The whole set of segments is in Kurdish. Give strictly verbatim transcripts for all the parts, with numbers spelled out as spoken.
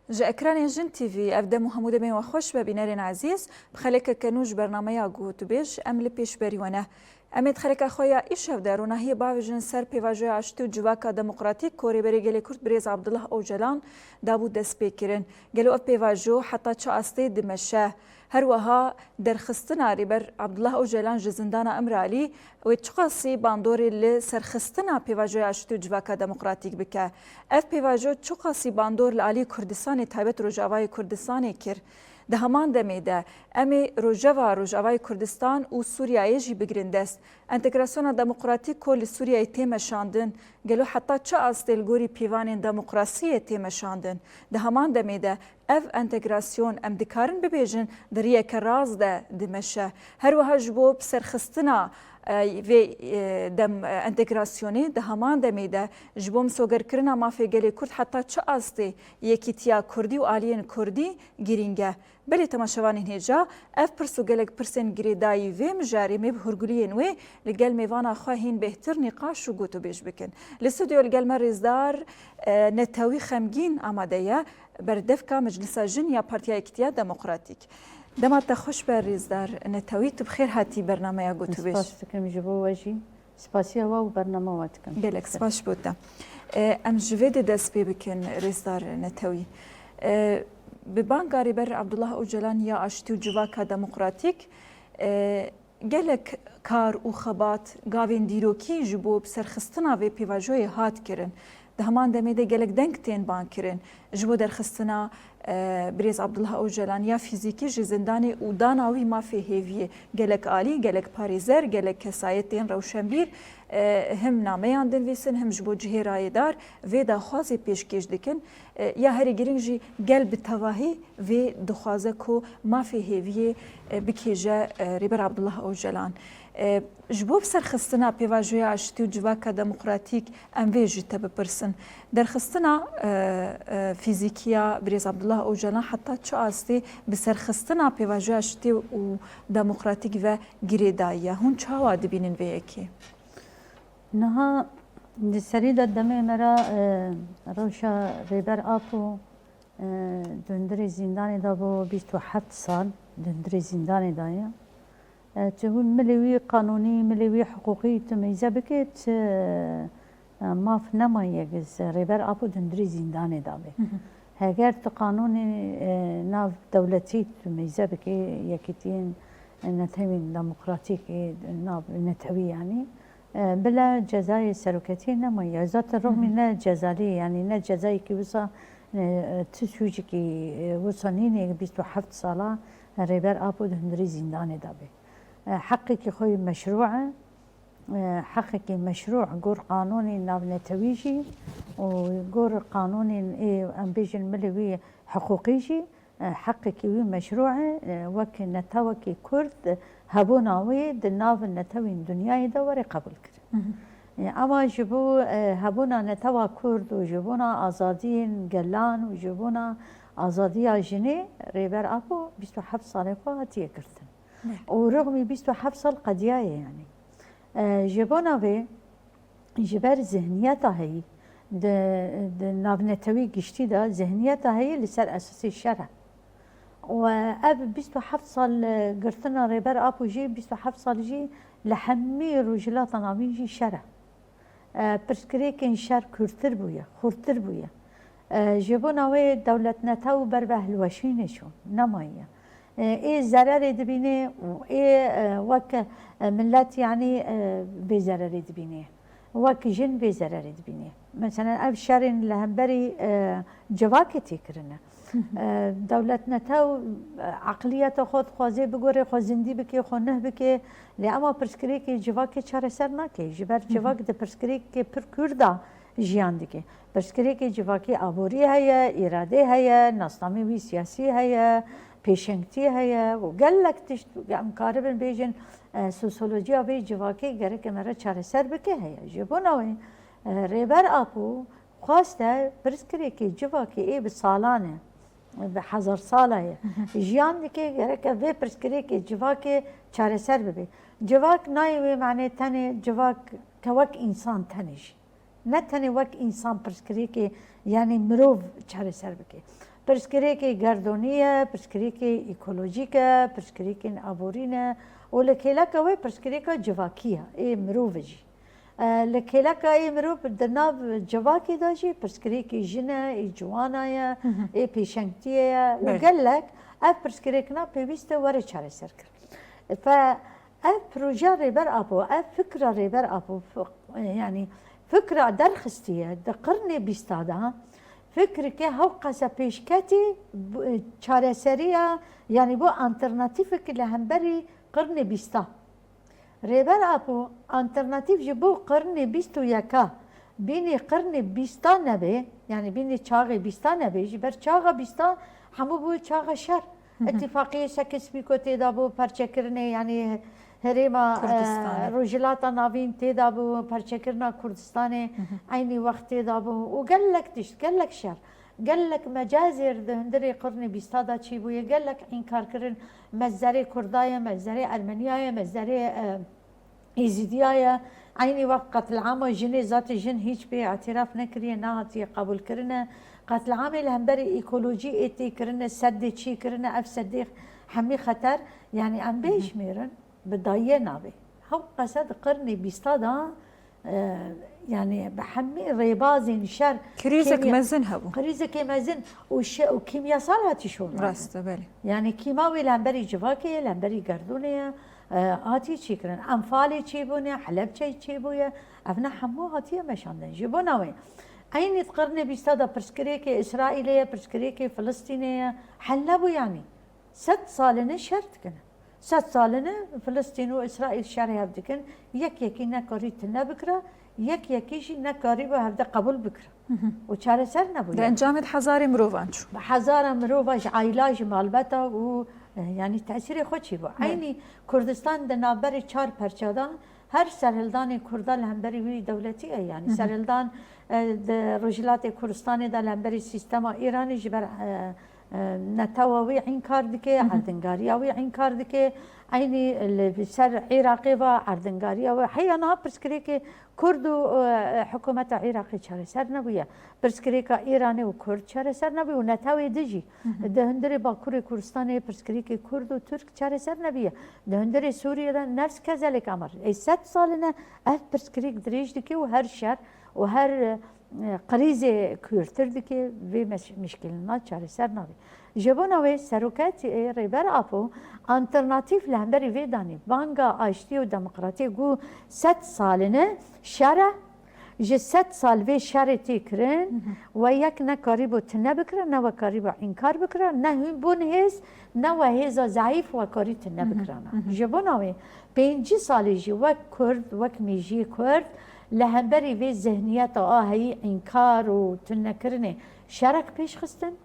Ji ekranên Jin T V ev dem û hemû demên we xweş be bînerên ezîz. Bi xelekeke nû ji bernameya Gotûbêj em li pêşberî we ne. Em ê di xeleka xwe ya îşev de ronahiyê bavêjin ser pêvajoya aştî û civaka demokratîk ku Rêberê Gelê Kurd Birêz Abdullah Ocalan dabû destpêkirin. Gelo ev pêvajo heta çi astê dimeşe? Her wiha derxistina Rêber Abdullah Ocalan ji zindana Îmralî wê çiqasî bandorê li serxistina pêvajoya aştî û civaka demokratîk bike? Ev pêvajo çiqasî bandor li alî Kurdistanê, taybet Rojavayê Kurdistanê kir? Di heman demê de em ê rojeva Rojavayê Kurdistan û Sûriyeyê jî bigirin dest. Entegrasyona demokratîk ku li Sûriyeyê tê meşandin, gelo heta çi astê li gorî pîvanên demokrasiyê tê meşandin? Di heman demê de ev entegrasyon, em dikarin bibêjin, di riyeke rast de dimeşe. Her wiha ji bo serxistina, e, vê, e, dem, e, entegrasyonê di heman demê de ji bo misogerkirina mafê gelê Kurd heta çi astê yekîtiya Kurdî û aliyên Kurdî girîng e? Belê temaşevanên hêja, ev pirs û gelek pirsên girêdayî vê mijarê me bi hûrguliyên wê li gel mêvana xwe hîn bêhtir nîqaş û gotûbêj bikin. Li stûdyo li gel me rêzdar, e, Netewî Xemgîn amade ye, berdevka Meclisa Jin ya Partiya Yekîtiya Demokratîk. Dema te xweş be rêzdar Netewî, tu bi xêr hatî bernameya Gotûbêj. Spas dikim ji bo we jî. Spasiya we û bernama we dikim. Gelek spas ji bo te. E, em ji vê de dest pê bikin, rêzdar Netewî. E, bi banga Rêber Abdullah Ocalan ya aştî û civaka demokratîk, e, gelek kar û xebat, gavên dîrokî ji bo bi serxistina vê pêvajoyê hat kirin. Di heman demê de gelek deng tên bankirin ji bo derxistina, e, Birêz Abdullah Ocalan ya fîzîkî ji zindanê û dana wî mafê hêviyê. Gelek alî, gelek parêzer, gelek kesayetên rewşenbîr, e, him nameyan dinivîsin, him ji bo cihê rayedar vê daxwazê pêşkêş dikin. E, ya herî girîng jî gel bi tevahî vê dixwaze ku mafê hêviyê, e, bikêje, e, Rêber Abdullah Ocalan. E, ji bo serxistina pêvajoya aştî û civaka demokratîk em vê ji te bipirsin. Derxistina, e, e, fîzîkî ya Birêz Abdullah Ocalan heta çi astê bi serxistina pêvajoya aştî û demokratîk ve girêdayî ye? Hûn çawa dibînin vê yekê? Niha di serî de demê me re, e, rewşa Rêber Apo, e, di hundirê zîndanê de bû bîst û heft sal, di hundirê zîndanê de ye. E, tu hûn milê wî qanûnî, milê wî hiqûqî tu meyze bikê, tu, e, maf nemaye giz Rêber Apo di hundirê zîndanê de bê. Hı hı. Heger tu qanûnê, e, nav dewletî tu meyze bikê, yekîtiyên, e, netewên demokratîk, e, nav netewî yanî, e, bila cezayê seroketiyê nemaye. Zaten Hı hı. rûmî ne cezalî, yanî ne cezayekî wisa, e, tu sûcekî, e, wisa nînê bîst û heft sala Rêber Apo di hundirê zîndanê de bê. E, heqekî xwe yê meşrû e. E, heqekî meşrû gor qanûnên navnetewî jî û gor qanûnên ê, em bêjin milê wî hiqûqî jî, e, heqekî wî meşrû e, e, wek netewekî Kurd, e, hebûna wê di nav netewên dinyayê de were qebûl kirin. Hı hı. E, ema ji bo, e, hebûna netewa Kurd û ji bona azadiyên gelan û ji bona azadiya jinê Rêber Apo bîst û heft salê xwe hatiye girtin. Ne. Û rixmî bîst û heft sal qediyaye yanî. E, ji bona vê, ji ber zihniyeta heyî, di, di navnetewî giştî de zihniyeta heyî li ser esasê şer e. Û ev bîst û heft sal, e, girtina Rêber Apo jî, bîst û heft sal jî li hemî Rojhilata Navîn jî şer e. E, pirsgirêkên şer kûrtir bûye, xurtir bûye. E, ji bona wê dewletnetew ber ve hilweşînê çû, nemaye. E, ê zererê dibînê û ê, e, wek, e, milet, yanî, e, bê zererê dibînê. Wek jin bê zererê dibînê. Meselen, ev şerên li hemberî, e, civakê tê kirine. E, dewletnetew, e, eqliyeta xwe dixwaze bigore, xwe zindî bike, xwe nuh bike. Lê ema pirsgirêkê civakê çareser nake. Ji ber Hı hı. civak di pirsgirêkê pir kûr de jiyan dike. Pirsgirêkê civakî aborî heye, îradê heye, nasnamê wî siyasî heye, pêşengtî heye û gelek tişt em karibin bêjin, e, sosyolojiya vê civakê gerek me re çareser bike heye. Ji bona wê, e, Rêber Apo xwest e pirsgirêkê civakê ê bi salan e, bi hezar sala ye. Hı hı. Jiyan dike, gerek e vê pirsgirêkê civakê çareser bibe. Civak nayê wê manê tenê civak ke wek însan tenê jî. Ne tenê wek însan pirsgirêkê, yanî mirov çareser bike. Pirsgirêkê gerdonî ye, pirsgirêkê ekolojîk e, pirsgirêkên aborî ne û li kêleka wê pirsgirêka civakî ye, ê mirov e jî. E, li kêleka ê mirov di nav civakê de jî pirsgirêkê jin e, ê ciwana ye, ê pêşengtiyê ye û Belê. gelek ev pirsgirêkna pêwîst e were çareserkirin. Fe ev projeya Rêber Apo, ev fikra Rêber Apo, fi-, yanî fikra derxistiye di qirnê bîsta de, fikrike hewqese pêşketî bu-, çareseriya, yanî bo alternatîfek li hemberî qirnê bîsta. Rêber Apo alternatîf ji bo qirnê bîst û yeka bînî qirnê bîsta nebe, yanî bînî çaxê bîsta nebe, ji ber çaxa bîsta hemû bû çaxa şer. Îtîfaqiyê Sykes-Picot tê de bû, perçekirinê, yanî herêma, Kurdistanê. e, Rojhilata Navîn tê de bû, perçekirina Kurdistanê eynî wext tê de bû û gelek tişt, gelek şer. Gelek mecazêr di hundirê qirnê bîsta de çêbûye, gelek înkarkirin, mezerê Kurda ye, mezerê Ermeniya ye, mezerê, e, Êzîdiya ye. Eynî wext qetlîama jinê, zatê jin hîç pê îtiraf nekiriye, nehatiye qebûlkirine. Qetlîamê li hemberî ekolojî ê tê kirine, seddê çê kirine, ev seddê hemî xeter. Yanî em bêjmêrin, bi dayiyê nabê. Hewqese di qirnê bîsta de, e, yanî bi hemî rêbazên şer, Krîzek kêmiya-, mezin hebû. Krîzekê mezin û şe-, û kîmyasal hatî şûnandin. Rast e, belê. Yanî kîma wê li hemberî civakê ye, li hemberî gerdûnê ye, e, hatî çêkirin. Enfalê çêbûne, Helebçe çêbûye. Ev ne hemû hatiye meşandin. Ji bona wê, eynî di qirnê bîsta de pirsgirêkê Îsraîlê ye, pirsgirêkê Filistînê ye. Hel nebû yanî. Sed sal in şer dikine. Sed sal in Filistîn û Îsraîl şerê hev dikin. Yek yekî nekarî tune bikira, yek yekî jî nekarî bi hevde qebûl bikira. Û çareser nebûye. Di encamê de hezarê mirovan çû. Bi hezara mirova ji aîla, ji malbeta û, e, yanî tesîrê xwe çêbû. Belê. Eynî Kurdistan di navberê çar perça de her serhildanê Kurda li hemberî wî dewletî ye. Yanî serhildan, e, di Rojhilatê Kurdistanê de li hemberî sîstema Îranê ji ber, e, e, netewa wî înkar dike, erdingariya wî înkar dike. Eynî li ser Iraqê ve erdingariya wî. Heya niha pirsgirêkê Kurd û, e, hikûmeta Iraqê çareser nebûye. Pirsgirêka Îranê û Kurd çareser nebûye û netewê din jî. Di hundirê Bakurê Kurdistanê pirsgirêkê Kurd û Tirk çareser nebûye. Di hundirê Sûriyê de nefs kezelek amar. Ê sed sal in ev pirsgirêk dirêj dike û her şer û her, e, krîzê kûrtir dike, vê meş-, mişkilina çareser nabe. Ji bona wê seroketê Rêber Apo alternatîf li hemberî vê danî. Banga aştî û demokratiyê got sed sal in şer e, ji sed sal vê şerê tê kirin, we yek nekarîbû tune bikira, ne we karîbû înkar bikira, ne hûn bûn hêz, ne we hêza zeîf we karî tune bikirana. Ji bona wê pêncî salê jî wek Kurd, wek mêjiyê Kurd, li hemberî vê zihniyeta a heyî înkar û tunekirinê şerek pêş xistin,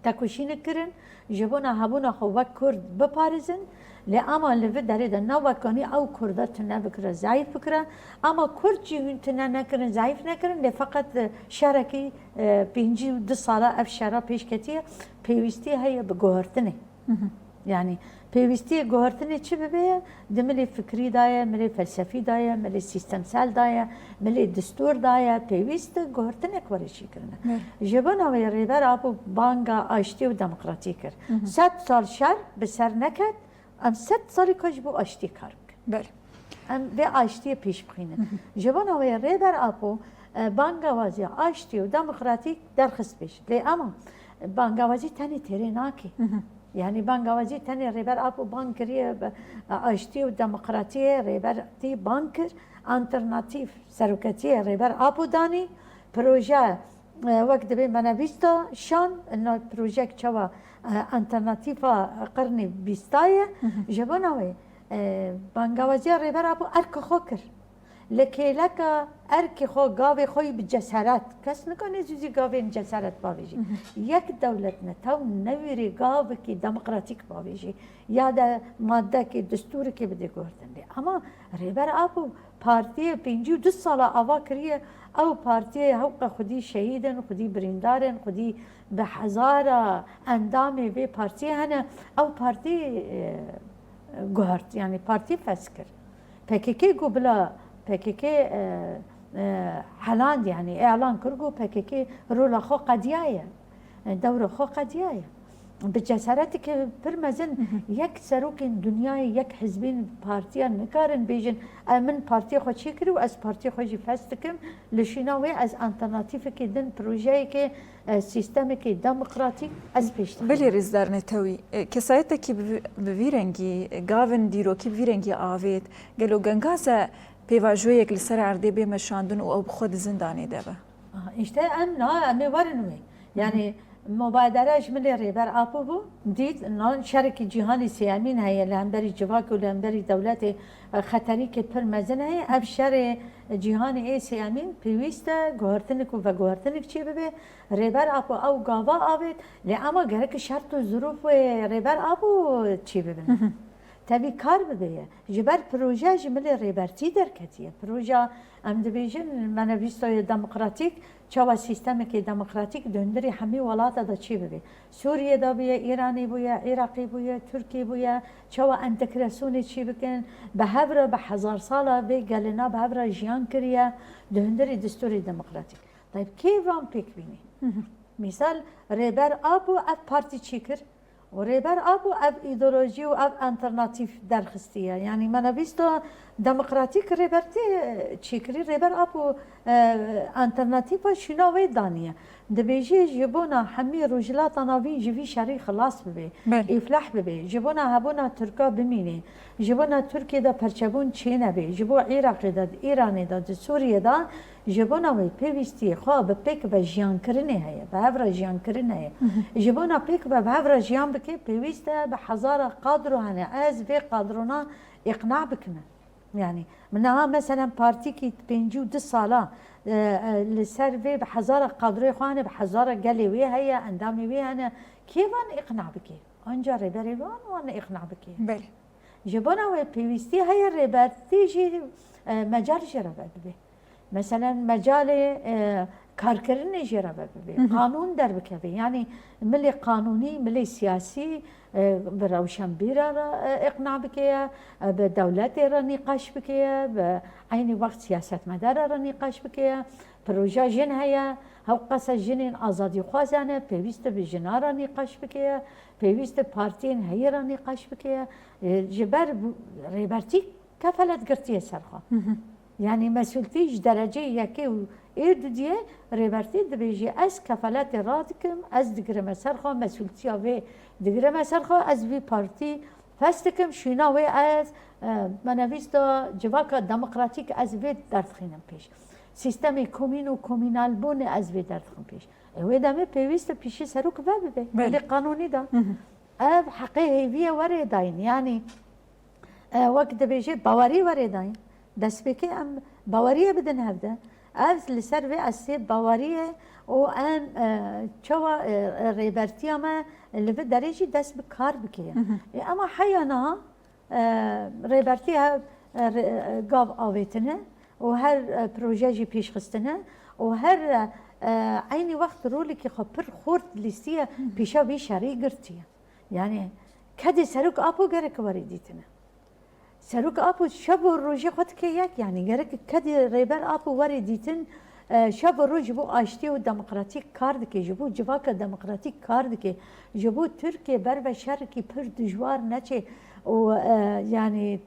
tekoşînek kirin, ji bona hebûna xwe wek Kurd biparêzin, lê ama li vê derê de ne wekanî ew Kurda tune bikire, zeîf bikire, ama Kurd jî hûn tune nekirin, zeîf nekirin, lê feqet, e, şerekî, e, pêncî û du sala ev şera pêş ketiye, pêwîstî heye bi guhertinê. Yanî pêwîstiyê guhertinê çi bibe ye? Di milê fikrî de ye, milê felsefî de ye, milê sîstemsel de ye, milê distûr de ye. Pêwîst e guhertinek were çêkirine. Ji bona wê Rêber Apo banga aştî û demokratî kir. Sed sal şer bi ser neket, em sed salî ka ji bo aştî kar bikin. Belê. Em vê aştiyê pêş bixînin. Ji bona wê Rêber Apo, e, bangawaziya aştî û demokratîk derxist pêş. Lê ama bangawazî tenê têrê nake. Yanî bangawazî tenê Rêber Apo bang kiriye, bi, e, aştî û demokratiyê Rêber tî bang kir, alternatîf seroketiyê Rêber Apo danî, proje, e, wek dibê menevîsta şan, na projek çawa, e, alternatîfa qirnê bîsta ye. Ji bona wê, e, bangawaziya Rêber Apo erka xwe kir. Li kêleka erkê xwe, gavê xwe yî bi cesaret. Kes nikane zû zî gavên cesaret bavêjî. Yek dewlet netew newîrê gavekî demokratîk bavêjî. Ya de madekê, distûrekê bide guhertin lê. Ama Rêber Apo partiyê pêncî û du sala ava kiriye. Ew partiyê hewqe xwedî şehîd in, xwedî birîndar in, xwedî bi hezara endamê vê partiyê hene. Ew partî, e, guhert, yanî partî fes kir. P K K got bila P K K, e, e, heland, yanî îlan kir, got P K K rola xwe qediyaye. Dewra xwe qediyaye. Bi cesareteke pir mezin yek serokên dinyayê, yek hizbên partiyan nikarin bêjin, "Em min partiyê xwe çêkir û ez partiyê xwe jî fes dikim, li şûna wê ez alternatîfekê din, projeyekê, e, sîstemekê demokratîk ez pêş dixim." Belê, rêzdar Netewî, e, kesayetekî bi, bi vî rengî, gavin dîrokî bi vî rengî avêt, gelo gengaz e pêvajoyek li ser erdê bê meşandin û ew bi xwe di zindanê de be? Aha, îşte em na, em ê werin wê. Yani, mubadere ji milê Rêber Apo bû, dît, na şerekî cîhanî sêyemîn heye, li hemberî civak û li hemberî dewletê, e, xeterîkê pir mezin heye. Ev şerê cîhanî ê sêyemîn pêwîst e guhertinik û veguhertinik çêbibe. Rêber Apo ew gava avêt, lê ema gerek şert û zirûf wê Rêber Apo çêbibin. Tevî kar bibe ye. Ji ber proje ji milê Rêbertî derketiye. Proja, em dibêjin, manifestoyê demokratîk, çawa sîstemekê demokratîk di hundirê hemî welata de çê bibe. Sûriyê de bûye, Îranê bûye, Iraqê bûye, Tirkiyê bûye, çawa entegrasyonê çê bikin, bi hev re bi hezar sala vê gelina bi hev re jiyan kiriye, di hundirê destûrê demokratîk. Tayyip kê van pêk bînî? Mîsal, Rêber Apo ev partî çê kir, û Rêber Apo ev îdeolojî û ev alternatîf derxistiye. Yanî manifesto demokratîk Rêbertî çêkirî, Rêber Apo, e, alternatîfa şûna wê daniye. Dibêjî ji bona hemî Rojhilata Navîn ji vî şerî xilas bibe, Belê. îflah bibe, ji bona hebûna Tirka bimîne, ji bona Tirkiye de perçebûn çênebe, ji bo Iraqê de, di Îranê de, di Sûriyê de, ji bona wê pêwîstiyê xwe bi pêk ve jiyankirinê heye, bi hev re jiyankirin heye. Ji bona pêk ve bi hev re jiyan bike, pêwîst e bi hezara qadro hene. Ez vê qadrona îqna bikime. Yani, min niha meselen partîkî pêncî û du sala, e, e, li ser vê bi hezara qadroyê xwe hene, bi hezara gelê wê heye, endamê wê hene. Kê van îqna bike? Anca rêberê wan wan îqna bike. Belê. Ji bona wê pêwîstî heye rêbertî jî, e, mecal jê re vedibe. Meselen, mecalê, e, karkirinê jê re vedibe. Qanûn derbikeve. Yanî milê qanûnî, milê siyasî, e, bi rewşenbîra re, e, îqna bike ye, e, bi dewletê re nîqaş bike ye, bi eynî wext siyasetmedara re nîqaş bike ye. Proja jin heye, hewqasa jinên azadîxwaz hene, pêwîst e bi jina re nîqaş bike ye, pêwîst e partiyên heyî re nîqaş bike ye. E, ji ber bu-, rêbertî kefelet girtiye ser xwe. Yanî mesultî ji dereceyê yekê û ê dudiyê rêbertî dibêjî, ez kefeletê radikim, ez digirime ser xwe, mesultiya vê digirime ser xwe, ez vî partî fes dikim, şûna wê ez, e, manifesto civaka demokratîk ez vê derdixînim pêş. Sîstemê komîn û komînalbûnê ez vê derdixim pêş. E, wê demê pêwîst e pîşî serok vebibe. Belê. Milê qanûnî de. Ev heqê hêviyê were dayîn. Yanî, e, wek dibêje, bawerî were dayîn. Destpêkê em baweriyê bidin hevde. Ev li ser vê esê baweriyê û em, e, çawa, e, e, rêbertiya me li vê derê jî dest bi kar bike ye. E, ema heya niha, e, rêbertiya, e, rê-, e, gav avêtine û her, e, proje jî pêşxistine û her, e, eynî wext rolekî xwe pir xurt lîstiye, pîşa vî şerî girtiye. Yani, kedê Serok Apo gerek were dîtine. Serok Apo şev û rojê xwe dike yek, yani, gerek kedê Rêber Apo were dîtin, e, şev û roj ji bo aştî û demokratîk kar dike, ji bo civaka demokratîk kar dike, ji bo Tirkiye ber ve şerekî pir dijwar neçe û, e, yani,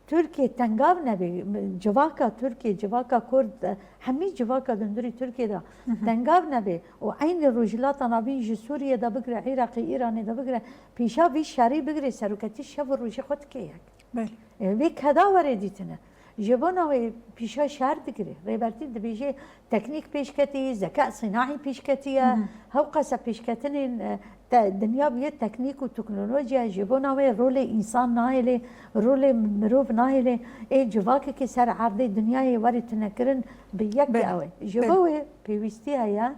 Tirkiye tengav nebe, civaka Tirkiye, civaka Kurd, e, hemî civaka dundurî Tirkiye de tengav nebe û eynî Rojhilata Navîn ji Sûriye de bigire, Iraqê, Îranê de bigire, pîşa vî şerî bigire, seroketî şev û rojê xwe dike yek. Belê. E, vê keda were dîtine. Ji bona wê pîşa şer digire. Rêbertî dibêje teknîk pêşketî, zeka sînaî pêşketiye. Hewqasa pêşketinên, e, te-, dinya bûye teknîk û teknolojiya, ji bona wê rolê însan nahêlê, rolê mirov nahêlê. Ê civakekê ser erdê dinyayê were tunekirin bi yek Belê. ew e. Ji Belê. bo wê pêwîstî heye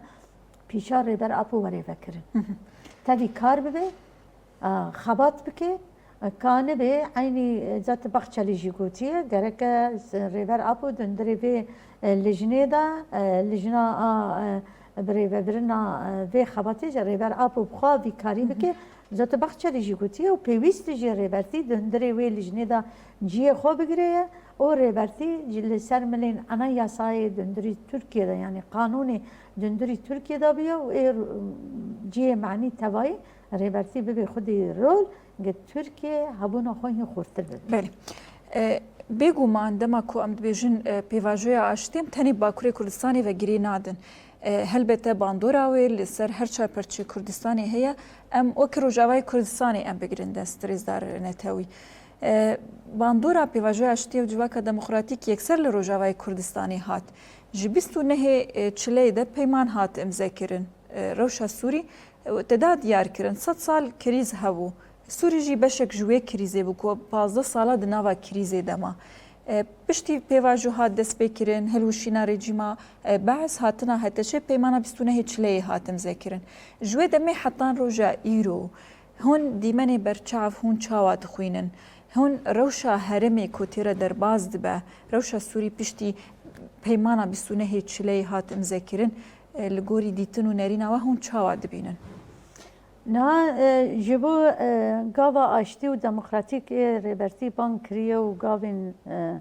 pîşa Rêber Apo were vekirin. Tevî kar bibe, a, xebat bike, a, ka nebe, eynî, e, Zat Baxçelî jî gotiye, gereke, e, Rêber Apo di hundirê vê, e, lijnê de, e, lijna a, e, birêvebirina, e, vê xebatê jî Rêber Apo bi xwe vî karî bike. Zat Baxçelî jî gotiye û pêwîst jî Rêbertî di hundirê wê lijnê de cihê xwe bigire ye O rêbertî ji li ser milên anayasayê dundurî Tirkiye de, yanî qanûnê dundurî Tirkiye de bûye û ê cihê manî tevayî rêbertî bibe xwedî rol gi Tirkiye hebûna xwe hîn xurtir bibe. Belê. E, Bêguman dema ku em dibêjin, e, pêvajoya aştiyê, em tenê Bakurê Kurdistanê ve girê nadin. E, helbete bandora wê li ser her çar perçê Kurdistanê heye. Em wekî Rojavayê Kurdistanê em bigirin dest, rêzdar Netewî. E, bandora pêvajoya aştiyê û civaka demokratîk yekser li Rojavayê Kurdistanê hat. Ji bîst û nehê, e, Çileyê de peyman hat imzekirin. E, rewşa Sûrî, e, te da diyar kirin. Sed sal krîz hebû. Sûrî jî beşek ji wê krîzê bû ku pazdeh sala di nava krîzê de ma. E, piştî pêvajo hat destpêkirin, hilweşîna rejîma, e, Beis hatina H T Ş'ê peymana bîst û nehê Çileyê hat imzekirin. Ji wê demê hetan roja îro, hûn dîmenê berçav hûn çawa dixwînin? Hûn rewşa herêmê ku tê re derbas dibe, rewşa Sûrî piştî peymana bîst û nehê Çileyê hat imzekirin, e, li gorî dîtin û nerîna we hûn çawa dibînin? Niha, e, ji bo, e, gava aştî û demokratîk ê rêbertî bang kiriye û gavên, e,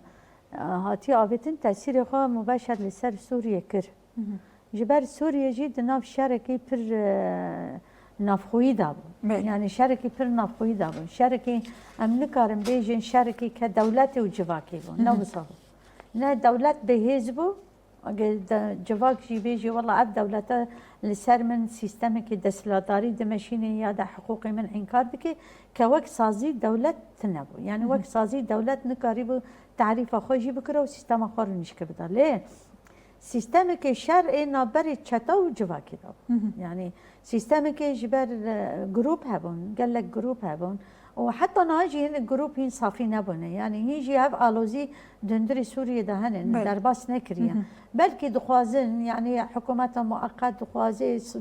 hatiye avêtin tesîrê xwe mubeşer li ser Sûriyê kir. Hı hı. Ji ber Sûriye jî di nav şerekî pir, e, navxweyî de bû. Belê. Yanî şerekî pir navxweyî de bû. Şerekî em nikarin bêjin şerekî ke dewletê û civakê bû. Hı hı. Ne wisa bû. Ne dewlet bêhêz bû, Eger de civak jî bêjî, wela ev dewlete li ser min sîstemekî desthilatdarî dimeşîne ya de hiqûqê min înkar dike, ke wek sazî dewlet tune bû. Yani Hı hı. wek sazî dewlet nikarîbû tarîfa xwe jî bikire û sîstema xwe rûnişke bida. Lê sîstemekê şer ê navberê çeta û civakê de bû. Hı hı. Yani sîstemekê ji ber, e, grûp hebûn, gelek grûp hebûn. Û heta niha jî hinek grûp hîn safî nebûne. Yanî hîn jî ev alozî dundurî Sûriyê de hene, Belê. derbas nekiriye. Hı hı. Belkî dixwazin, yanî hikûmeta mueqet dixwaze s-,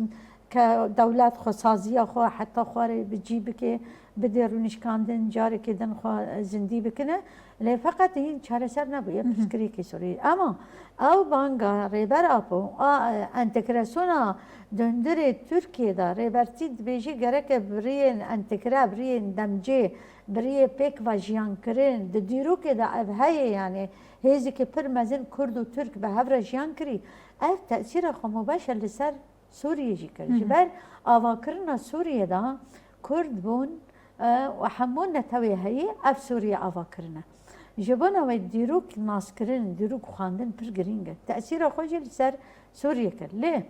ke dewlet xwesaziya xwe heta xwarê bi cî bike, bidê rûnişkandin, carekê din xwe zindî bikine. Lê feqet hîn çareser nebûye Hı hı. pirsgirêkê Sûriyê. Ema ew banga Rêber Apo, a, e, entegrasyona dundurê Tirkiye de Rêbertî dibêje gereke bi riyên entegre, bi riyên demcê, bi riyê pêk ve jiyan kirin, di dîrokê de ev heye, yanî hêzeke pir mezin Kurd û Tirk bi hev re jiyan kirî. Ev tesîra xwe mubeşer li ser Sûriyê jî kir. Hı hı. Ji ber avakirina Sûriyê de Kurd bûn, e, û hemû netewê heyî ev Sûriyê ava kirine. Ji bona wê dîrok naskirin, dîrok xwendin pir girîng e. Tesîra xwe jî li ser Sûriyê kir. Lê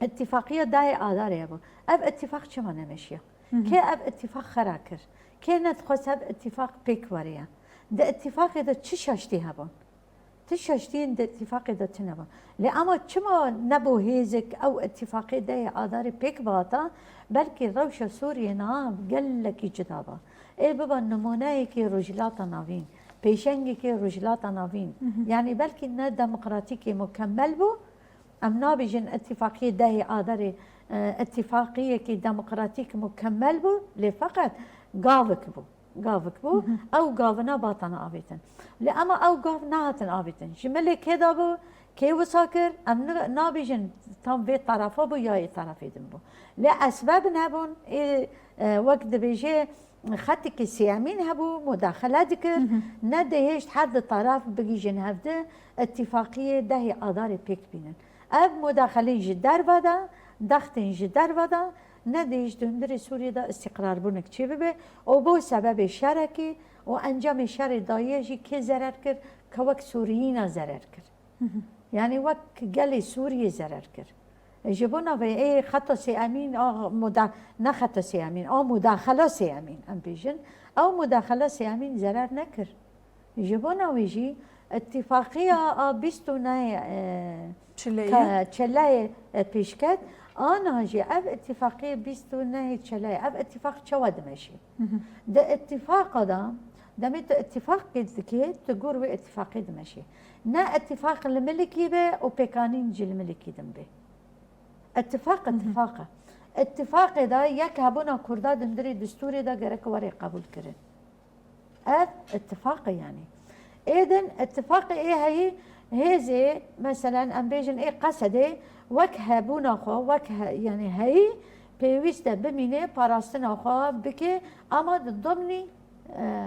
îtîfaqiya dehê Adarê hebû. Ev îtîfaq çima nemeşiya? Hı hı. Kê ev îtîfaq xera kir? Kê nedixwest ev îtîfaq pêk weriya? Di îtîfaqê de çi şaştî hebûn? Ti şaştiyên di îtîfaqê de tune bûn. Lê ema çima nebû hêzek ew îtîfaqê dehê Adarê pêk bihata? Belkî rewşa Sûriyê niha gelekî cuda ba. Ê biba nimûneyekî Rojhilata Navîn, pêşengekî Rojhilata Navîn. Hı hı. Yanî belkî ne demokratîkê mukemmel bû. Em nabêjin îtîfaqiyê dehê Adarê, e, îtîfaqiyekî demokratîk mukemmel bû, lê feqet gavik bû. Gavik bû, Hı hı. ew gavina batana avêtin. Lê ema ew gav nehatin avêtin. Ji milê kê de bû, kê wisa kir, em ni-, nabêjin tam vê tarafa bû ya ê tarafê din bû. Lê esbeb nebûn, ê, e, wek dibêje xetikê sêyemîn hebû, mudaxele dikir, Hı hı. nedihêşt her di taraf bigihîjin hevdi, îtîfaqiyê dehê Adarê pêk bînin. Ev mudaxelên ji derve de, dextên ji derve de, nedihêşt di hundirê Sûriyê de îstîqrarbûnek çêbibe û bo sebebê şerekî û encamê şerê dayiye jî kê zerer kir, ke wek Sûriyîna zerer kir. Hı hı. Yanî wek gelê Sûriyê zerer kir. Ji bona vê ê xeta sêyemîn a muda-, ne xeta sêyemîn, a mudaxela sêyemîn em bêjin. Ew mudaxela sêyemîn zerer nekir. Ji bona wê jî îtîfaqiya a bîst û nehê, e, Çileyê. Ka-, Çileyê, e, pêşket, ana jî ev îtîfaqiya bîst û nehê Çileyê, ev îtîfaq çawa dimeşî? Hı hı. Di îtîfaqa de, demê tu îtîfaqkê dikê, tu gor wê îtîfaqê dimeşî. Ne îtîfaq li milikî be û pêkanîn jî li milikî din be. Îtîfaq Hı hı. îtîfaq e. Îtîfaqê de yek hebûna Kurda dundurê distûrê de gerek were qebûl kirin. Ev îtîfaq e yanî. Ê din îtîfaqê ê heyî hêzê, meselen, em bêjin ê Qesedê wek hebûna xwe, wek he-, yanî heyî pêwîst e bimîne, parastina xwe bike, ama di dimnî, e,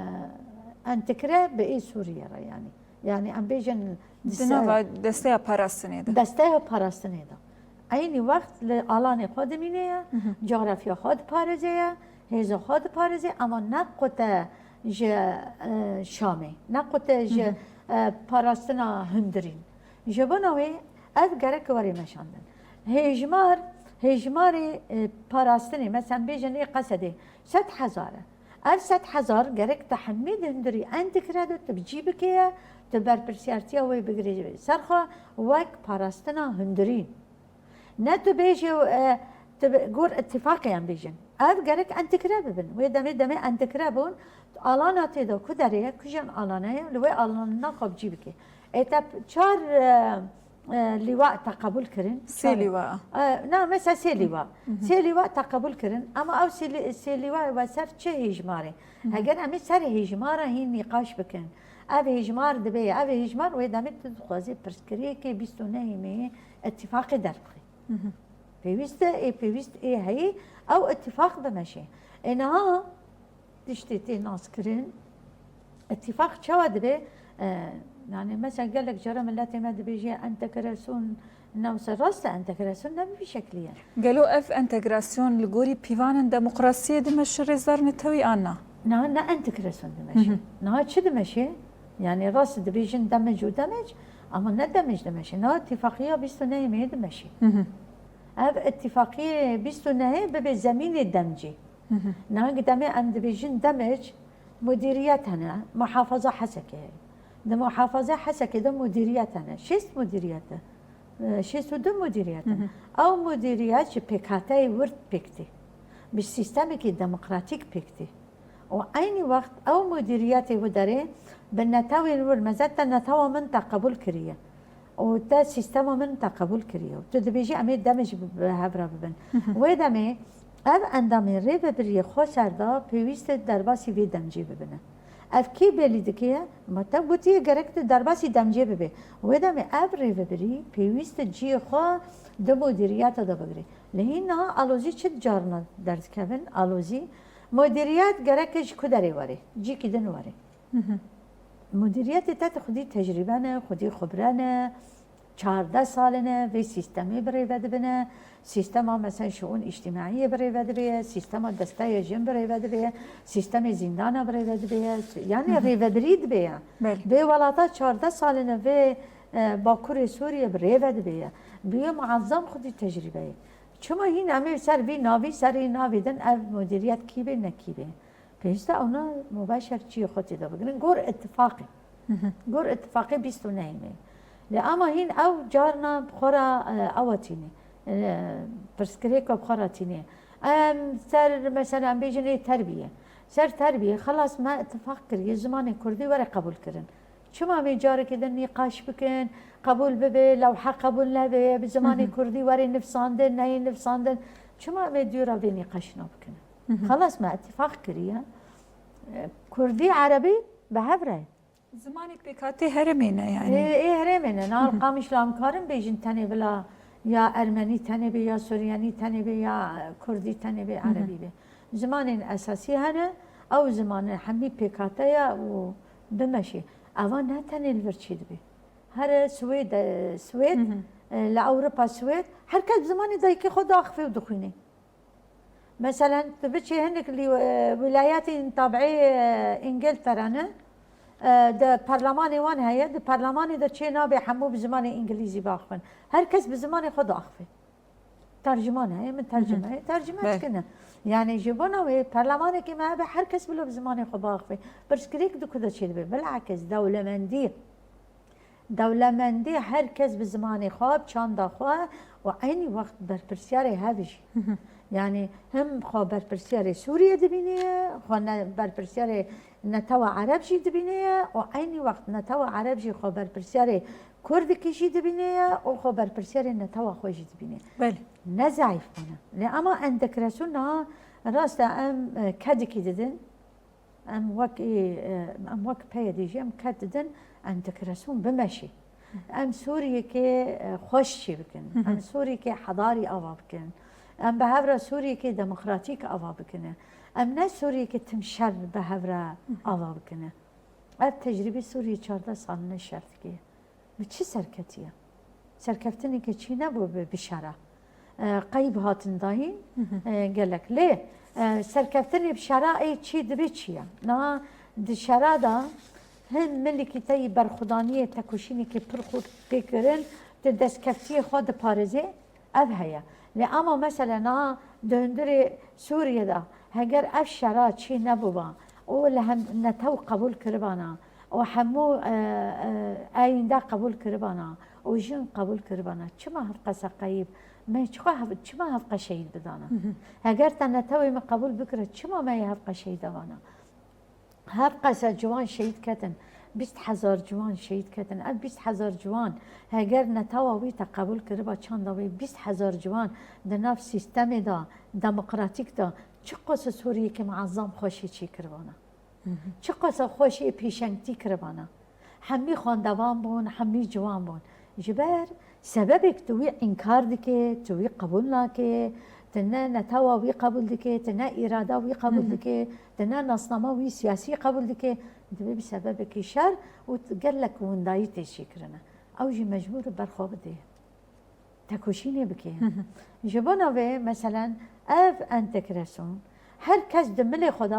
Entegre bi ê Sûriye re yanî. Yanî em bêjin Di nava desteya parastinê de. Desteya parastinê de. Eynî wext li alanê xwe dimîne ye, coğrafya xwe diparêze ye, hêza xwe diparêze, ama ne qute ji e, Şamê, ne qute ji e, parastina hundirîn. Ji bona wê ev gerek were meşandin. Hêjmar, hêjmarê e, parastinê, mesela bêjin ê Qesedê sed hezar e. Ev sed hezar gerek te hemî di hundirî entegre de tu bi cî bikeye, tu berpirsiyartiya wê bigirê ser xwe wek parastina hundirîn. Ne tu bêjê e, tu bi- gor ittifaqê em bêjin. Ev gerek entegre bibin. Wê demê demê entegre bûn, alana tê de ku derê ye, ku jî alana ye, li wê alana xwe bi cî bike. Ê te çar e, e, lîwa te qebûl kirin. Sê lîwa. E, na, mesela sê lîwa. Sê lîwa te qebûl kirin. Ama ew sê lî- sê lîwa we ser çi hêjmarê? Heger em ê ser hêjmara hîn nîqaş bikin. Ev hêjmar dibe, ev hêjmar wê demê tu dixwazî pirsgirêkê bîst û nehê meyê îttifaqê derbixî. Pêwîst e, ê pêwîst ê heyî ew îttifaq bimeşê. Ê niha tiştê tê naskirin, îttifaq çawa dibe? E, yani mesela gelek cara miletê me dibêje entegresyon newse rast e, entegresyon ne bi vî şeklî ye. Gelo ev entegrasyon li gorî pîvanên demokrasiyê dimeşe rêzdar netewî an na? Na, ne entegrasyon dimeşe. Niha çi dimeşe? Yani rast dibêjin demec û demec, ama ne demec dimeşe. Niha îttifaqiya bîst û nehê meyê dimeşe. Ev îttifaqiyê bîst û nehê bibe zemînê demcî. Niha demê em dibêjin demec, mudîriyet hene, muhafaza Hesekê heye. Di muhafaza Hesekê de mudîriyet hene. Şêst mudîriyet e. E, şêst û du mudîriyet in. Ew mudîriyet ji pêkhateyê wir pêk tê. Bi sîstemekî demokratîk pêk tê. Û eynî wext ew mudîriyetê wi derê bi netewên wir mezet te netewa min te qebûl kiriye. Û te sîstema min te qebûl kiriye. Û tu dibêjî em ê demê jî bi hev re bibin. Wê demê ev endamên rêvebiriyê xweser de pêwîst e derbasî vê demcê bibine. Ev kê belî dike? Ma te gotiye gerek tu derbasî demcê bibê. Wê demê ev rêvebirî pêwîst e cihê xwe di mudîriyeta de bigire. Lê hîn niha alozî çi carna derdikevin? Alozî, mudîriyet gerek e ji ku derê were? Cîkî din were. Mudîriyetê te xwedî tecrîbe ne, xwedî xibre ne, çardeh sal e ne vê sîstemê bi rêve dibine. Sîstema mesela şiûn îctimaiyê bi rêve dibe, sîstema desteya jin bi rêve dibe, sîstemê zîndana bi rêve dibe, yanî rêvebirî dibe ya. Belê. Vê welata çardeh sal e ne vê e, Bakurê Sûriyê bi rêve dibe ya. Bûye muazzam xwedî tecrîbe ye. Çima hîn em ê ser vî navî, ser vî navî din ev mudîriyet kî bê, ne kî bê? Pêwîst e ewna mubeşer çiyê xwe tê de bigirin. Gor îttifaqê. Gor îttifaqê bîst û nehê meyê. Lê ama hîn ew carna bi xwe re, e, ewa tînê. E, pirsgirêka bi xwe re tînê. Em ser, mesela, em bêjin ê terbiyê. Ser terbiyê, xelas me îttifaq kiriye, zimanê kurdî were qebûl kirin. Çima em ê carekê din nîqaş bikin, qebûl bibe, lewhe qebûl nebe, bi zimanê kurdî were nivsandin, neyê nivsandin? Çima em ê dûra vê nîqaşina bikin? Xelas me îttifaq kiriye. Kurdî, erebî bi hev re ye. Zimanê pêkhatê herêmê ne yanî. Ê, ê herêmê ne. Niha li Qamişlo em karin bêjin tenê bila ya ermenî tenê bê, ya suryanî tenê bê, ya kurdî tenê bê, erebî bê. Zimanên esasî hene, ew ziman e hemî pêkhate ye û bimeşê. Eva ne tenê li vir çêdibe. Here Swêd, e, Swêd, e, li Ewropa Swêd, her kes bi zimanê dayikê xwe diaxive û dixwîne. Meselen, tu biçî hinek lî, e, wîlayetên tabiî, e, Îngiltere ne, e, di perlemanê wan heye, di perlemanê de çê nabe hemû bi zimanê îngilîzî biaxivin. Her kes bi zimanê xwe diaxive. Tercüman heye, min tercüme heye, tercüme dikine. Yani ji bona wê perlemanekê me hebe her kes bilo bi zimanê xwe biaxive. Pirsgirêk di ku de çêdibe? Bilakis dewlemendî. Dewlemendî her kes bi zimanê xwe, bi çanda xwe û eynî wext berpirsyarê hev jî. Yani him xwe berpirsyarê Sûriye dibîne, xwe ne, berpirsyarê netewa Ereb jî dibîne ye û eynî wext netewa Ereb jî xwe berpirsyarê Kurdikî jî dibîne ye û xwe berpirsyarê netewa xwe jî dibîne. Belê. Ne zeîf bûne. Lê ema entegrasyon niha rast e em, e, kedikî didin. Em wek ê, e, em wek P Y D jî em ked didin entegrasyon bimeşê. Em Sûriyekê, e, xweş çê bikin. Em Sûriyekê hedarî ava bikin. Em bi hev re Sûriyekê demokratîk ava bikine. Em ne Sûriyekê tim şer bi hev re ava bikine. Ev tecrîbî Sûriyê çardeh sal ne şer dike. Bi çi serketiye? Serkeftineke çî nebû bi, bi şera. E, qeyb hatin dayîn, e, gelek. Lê, e, serkeftinê bi şera ê çî dibe çi ye? Niha di şera de hin milikî te yî berxwedaniyê tekoşînekê pir xurt tê kirin, tu destkeftiyê xwe diparêzê, ev heye. Lê ama mesele niha di hundirê Sûriyê de heger ev şera çî nebûba û li hem netew qebûl kiribana û hemû, e, e, eyînde qebûl kiribana û jin qebûl kiribana, çima hevqese qeyîb, me çiqa hev-, çima hevqe şehîd bidana? Heger te netewê me qebûl bikire, çima me yê hevqe şehîd avana? Hevqese ciwan şehîd ketin, bîst hezar ciwan şehîd ketin. Ev bîst hezar ciwan, heger netewa wî te qebûl kiriba çanda wê, bîst hezar ciwan di nav sîstemê de, demokratîk de, çiqas Sûriyekî muezzam xweşî çêkiribana. Çiqas xweşî pêşengtî kiribana. Hemî xwendevan bûn, hemî ciwan bûn. Ji ber sebebek tu wî înkar dike, tu wî qebûl nake, tu ne netewa wî qebûl dike, tu ne îrada wî qebûl dike, tu ne nasnama wî siyasî qebûl dike, divê bi sebebekî şer û gelek windayî tê çêkirine. Ew jî mecbûr e berxwe bide. Tekoşînê bike. Ji bona vê, meselen, ev entegrasyon, her kes di milê xwe de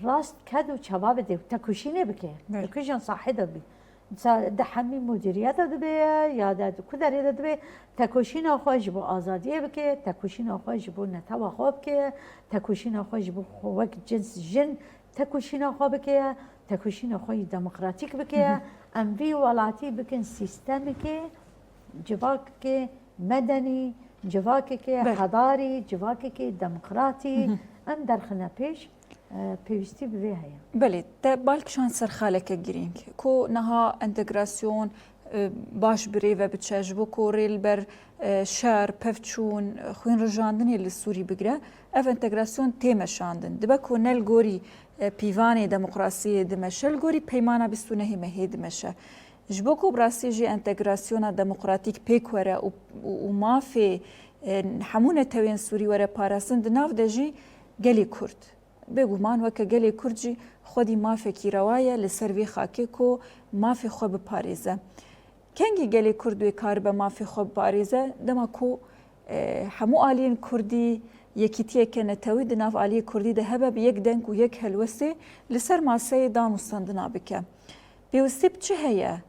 rast ked û çava bide û tekoşînê bike. Belê. Di kujan sahê de bî. Sa-, di hemî mudîriyeta dibe ya de di ku derê de dibe, tekoşîna xwe ji bo azadiyê bike, tekoşîna xwe ji bo netewa xwe bike, tekoşîna xwe ji bo xwe wek cins jin tekoşîna xwe bike, tekoşîna xwe yî demokratîk bike. Em vî welatî bikin sîstemekê, civakekê medenî, civakekê Belê. hedarî, civakekê demokratî. Em derxine pêş, e, pêwîstî bi vê heye. Belê, te bal kişand ser xaleke girîng. Ku niha entegrasyon, e, baş bi rê ve biçe, ji bo ku rê li ber, e, şer, pevçûn, xwînrijandinê li Sûrî bigire, ev entegrasyon tê meşandin. Dibe ku ne li gorî, e, pîvanê demokrasiyê dimeşe, li gorî peymana bîst û nehê mehê dimeşe. Ji bo ku bi rastî jî entegrasyona demokratîk pêk were û, û, û mafê, e, hemû netewên Sûrî were parastin, di nav de jî gelê Kurd. Bêguman weke gelê Kurd jî xwedî mafekî rewa ye li ser vê xakê ku mafê xwe biparêze. Kengî gelê Kurd wê karibe mafê xwe biparêze? Dema ku, e, hemû aliyên Kurdî, yekîtiyeke netewî di nav aliyê Kurdî de hebe, bi yek deng û yek helwestê li ser maseyê danûstandina bike. Pêwîstî bi çi heye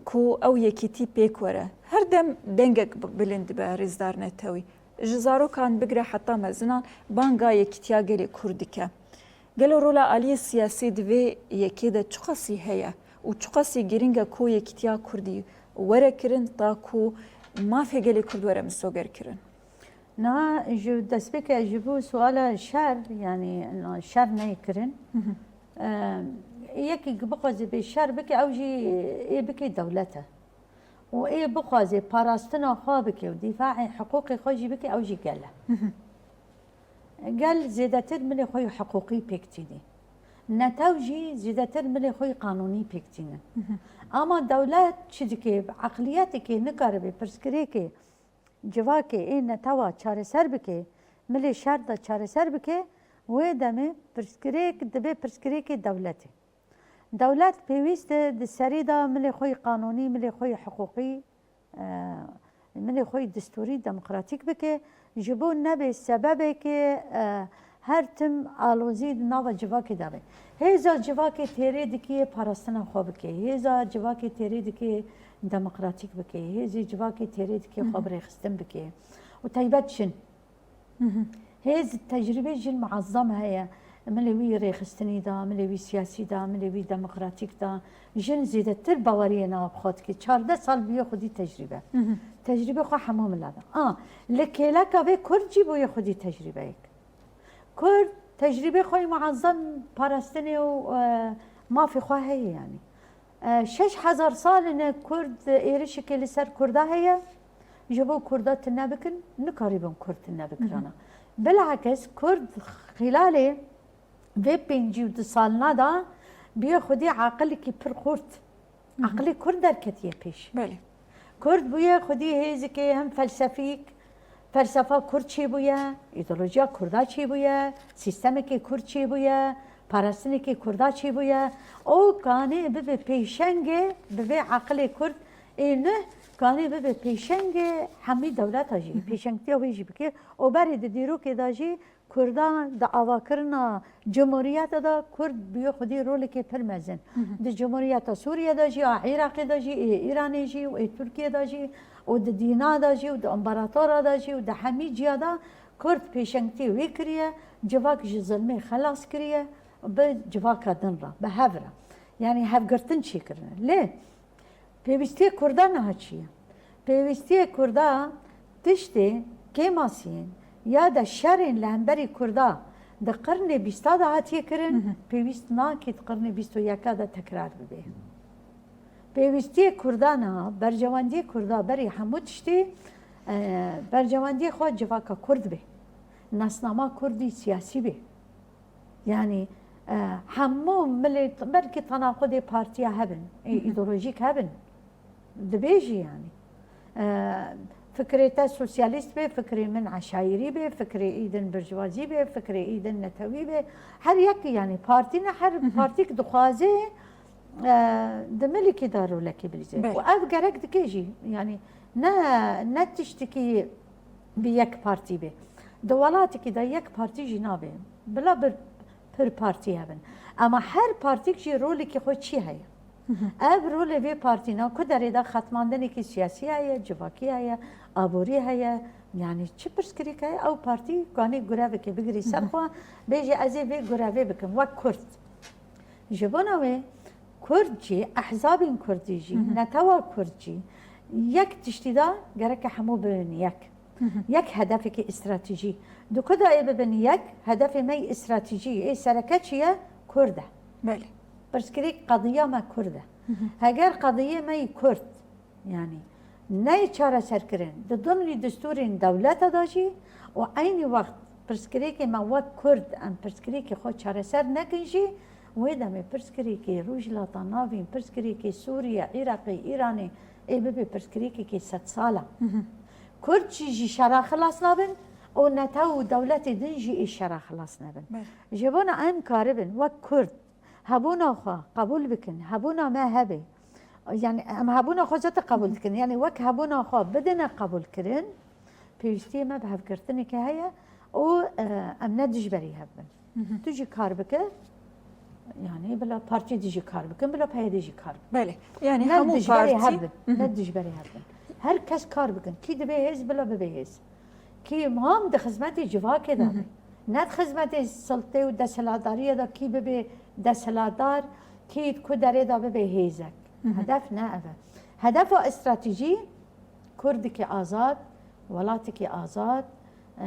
ku ew yekîtî pêk were? Her dem dengek bi-, bilind dibe rêzdar netewî. Ji zarokan bigire heta mezinan banga yekîtiya gelê Kurd dike. Gelo rola aliyê siyasî di vê yekê de çiqasî heye û çiqasî girîng e ku yekîtiya Kurdî were kirin ta ku mafê gelê Kurd were misogerkirin? Niha ji destpêkê ji bo suala şer, yanî şer neyê kirin. Hı hı. Em, yekî ku bixwaze bê şer bike, ew jî ê bike dewlet e. Û ê bixwaze parastina xwe bike û dîfaê hiqûqê xwe jî bike, ew jî gel e. Hı hı. Gel zêdetir milê xwe yî hiqûqî pêk tînî. Netew jî zêdetir milê xwe yî qanûnî pêk tînin. Hı hı. Ama dewlet çi dike? Bi eqliyetekê nikaribe pirsgirêkê civakê ê netewa çareser bike, milê şer de çareser bike, wê demê pirsgirêk dibe pirsgirêkê dewletê. Dewlet pêwîst e di serî de milê xwe yî qanûnî, milê xwe yî hiqûqî, e, milê xwe yî distûrî, demokratîk bike, ji bo nebê sebebekê, e, her tim alozî di nava civakê de be. Hêza civakê têrê dikê parastina xwe bike. Hêza civakê têrê dikê demokratîk bike. Hêzê civakê têrê dikê xwe Hı hı. bi rêxistin bike. Û taybet çin. Hı hı. Hêz, tecrîbê jin muezzam heye. Milê wî rêxistinî da, milê wî siyasî da, milê wî demokratîk da. Jin zêdetir baweriyê nav xwe dike. Çardeh sal bûye xwedî tecrîbe. Hı hı. Tecrîbê xwe hemû mila da. A, li kêleka vê Kurd jî bûye xwedî tecrîbeyek. Kurd tecrîbê xwe yî muezzam parastinê û, e, mafê xwe heye yanî. E, şeş hezar sal in e Kurd êrişekê li ser Kurda heye. Ji bo Kurda tune bikin, nikarîbin Kurd tune bikirana. Hı hı. Bilakis Kurd xîlalê vê pêncî û du salina de bûye xwedî aqilekî pir xurt. Hı hı. Aqilê Kurd derketiye pêş. Belê. Kurd bûye xwedî hêzikê hem felsefîk, felsefa Kurd çêbûye, îdeolojiya Kurda çêbûye, sîstemekê Kurd çêbûye, Parastinekî Kurda çêbûye, û kanê bibe pêşengê, bi vê eqilê Kurd ê nuh, kanê bibe pêşengê hemî dewleta jî, pêşengtiya wê jî bike. Û berê di dîrokê de jî Kurda di avakirina cumhuriyete de Kurd bûye xwedî rolekê pir mezin. Di cumhuriyeta Sûriye de jî, a Iraqê de jî, ê Îranê jî û ê Tirkiye de jî û di dîna de jî û di împaratora de jî û di hemî ciya de Kurd pêşengtî wê kiriye, civak ji zilmê xelas kiriye, bi civaka din re, bi hev re. Yanî hevgirtin çêkirine. Lê pêwîstiyê Kurda niha çi ye? Pêwîstiyê Kurda tiştê kêmasiyên ya de şerên li hemberî Kurda di qirnê bîsta de hatiye kirin, pêwîst nake di qirnê bîst û yeka de tekrar bibe. Pêwîstiyê Kurda niha, berjewendiyê Kurda berî hemû tiştê, e, berjewendiyê xwe civaka Kurd be. Nasnama Kurdî siyasî be. Yanî, e, hemû milê, belkî tenaxudê partiya hebin, ê, îdeolojîk hebin. Dibê jî yanî. E, fikrê te sosyalîst be, fikrê min eşayirî be, fikrê î din birjwazî be, fikrê î din netewî be. Her yek yanî partî ne, her partîk dixwaze, e, di milkî de rolekê bilîze. Belê. Û ev gerek dike jî. Yanî ne, ne tiştekî bi yek partî be. Di welatekî de yek partî jî nabe. Bila bir pir partî hebin. Ama her partîk jî rolekî xwe çi heye? Ev rolê vê partîna ku derê de xetmandinekî siyasî heye, civakî heye, aborî heye. Yanî çi pirsgirêk heye? Ew partî kanê gurevekê bigirî ser xwe, bêjî ez ê vê gurevê bikim, wek Kurd. Ji bona wê Kurd jî, ehzabên Kurdî jî, netewa Kurd jî, yek tiştî de gereke hemû bibin yek. Yek hedefekî stratejî. Di ku de ê bibin yek, hedefê me yî stratejî, ê sereke çi ye? Kurd e. Belê. Pirsgirêk, qediya me Kurd e. Heger qediyê me yî Kurd, yanî, neyê çareserkirin, di dimlî destûrên dewleta de jî û eynî wext pirsgirêkê me wek Kurd, em pirsgirêkê xwe çareser nekin jî, wê demê pirsgirêkê Rojhilata Navîn, pirsgirêkê Sûriye, Iraqê, Îranê, ê bibe pirsgirêkekê sedsala. Kurd jî ji şera xilas nabin û netew û dewletê din jî ê şera xilas nebin. Belê. Ji bona em karibin wek Kurd hebûna xwe qebûl bikin, hebûna me hebe. Yanî em hebûna xwe zete qebûl dikin. Yanî wek hebûna xwe bidine qebûlkirin, pêwîstiyê me bi hevgirtinekê heye û, e, em ne dijberî hev bin. Tu jî kar bike, yanî bila partî dijî kar bikin, bila P Y D jî kar bikin. Belê. Yanî ne hemû dijberê partî hev bin, ne dijberê hev bin. Her kes kar bikin. Kî dibe hêz, bila bibe hêz. Kî muhim di xizmetê civakê de be. Ne di xizmetê siltê û desthilatdariyê de kî bibe desthilatdar, kî di ku derê de bibe hêzek. Hedef ne ev e. Hedefa stratejî Kurdekî azad, welatekî azad,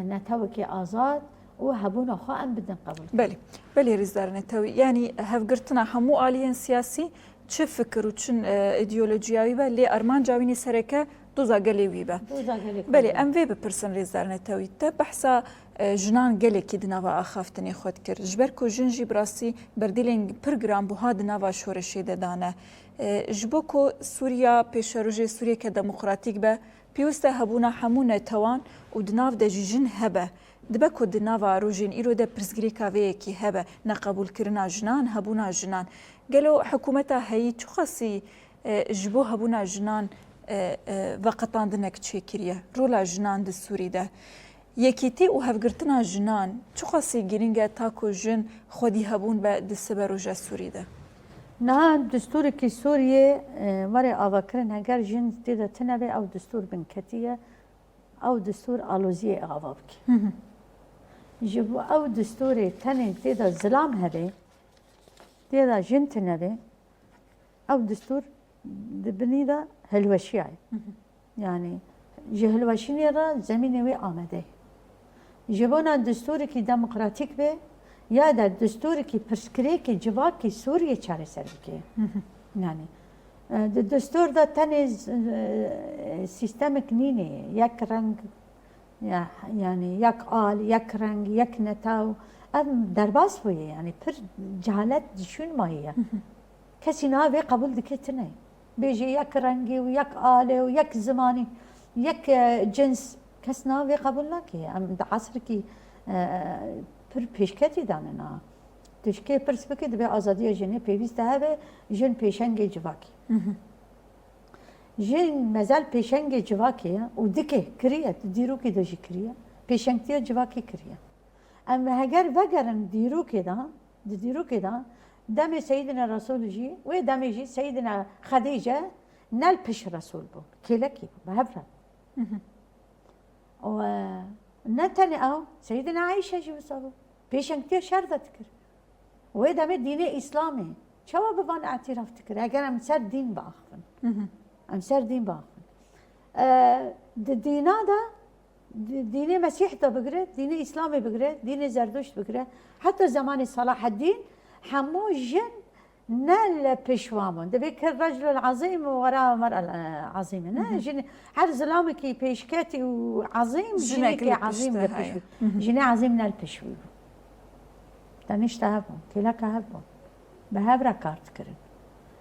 netewekî azad û hebûna xwe em bidin qebûl. Belê, belê rêzdar netewî. Yanî hevgirtina hemû aliyên siyasî, çi fikir û çi, e, îdeolojiyayî be, lê armanca wî nê sereke doza gelê wî be. Doza gelê Belê, Kurdî. Em vê bipirsin rêzdar netewî. Te behsa, e, jinan gelekî di nava axaftinê xwe dikir. Ji ber ku jin jî bi rastî berdêlên pir giranbuha di nava şoreşê de dane. E, ji bo ku Sûriya pêşerojê Sûriyeke demokratîk be, pêwîst e hebûna hemû netewan û di nav de jî jin hebe. Dibe ku di nava rojên îro de pirsgirêka vê yekê hebe, neqebûlkirina jinan, hebûna jinan. Gelo hikûmeta heyî çiqasî, e, ji bo hebûna jinan, e, e, veqetandinek çêkiriye? Rola jinan di Sûrî de. Yekîtî û hevgirtina jinan çiqasî girîng e ta ku jin xwedî hebûn be di siberoja Sûrî de? Niha destûrekî Sûriyê, e, were avakirin, heger jin tê de tune be, ew destûr binketî ye, ew destûr aloziyê ava bike. Ji bo ew destûrê tenê tê de zilam hebe, tê de jin tune be, ew destûr di binî de hilweşiyaye. Yanî ji hilweşînê re zemînê wê amade ye. Ji bona destûrekî demokratîk be ya de destûrekî pirsgirêkê civakê Sûriyê çareser bike. Yanî, e, di destûr de tenê z-, e, sîstemek nîne ye. Yek reng, ya, yanî yek al, yek reng, yek netew. Ev derbas bûye, yanî pir cehalet di şûn maye ye. Kesî niha vê qebûl dike tune. Bêje yek rengî û yek alê û yek zimanî, yek, e, cins. Kes niha vê qebûl nake. Em di esrekî, e, pir pêşketî de ne niha. Tu ji kê pirs bikî, divê azadiya jinê pêwîst e hebe, jin pêşengê civakê. Jin mezel pêşengê civakê ye û dike kiriye, di dîrokê de jî kiriye, pêşengtiya civakê kiriye. Em heger vegerin dîrokê de, di dîrokê de, demê Seyyidina Resul jî, wê demê jî Seyyidina Xedîce ne li pişt Resul bû, kêlekî bû, bi hev re bû. Û, e, ne tenê ew, Seyyidina Ayşe jî wisa bû. Pêşengtiya şer de dikir. Wê demê dînê Îslamê çawa bi van îtiraf dikir? Eger em ser dîn biaxivin. Em ser dîn biaxivin. E, di dîna de, di-, dînê Mesîh de bigire, dînê Îslamê bigire, dînê Zerduşt bigire, heta zemanê Selaheddîn hemû jin ne li pişt wan bûn. Divê kir rejlul azîm û wera mer'el azîm. Ne, jin her zilamekî pêşketî û azîm, Jinek jinekî li pişt azîm de li pişt heye. Bû. Jinê azîm ne li pişt wî bû. Tenişte hev bûn, kêleka hev bûn. Bi hev re kar dikirin.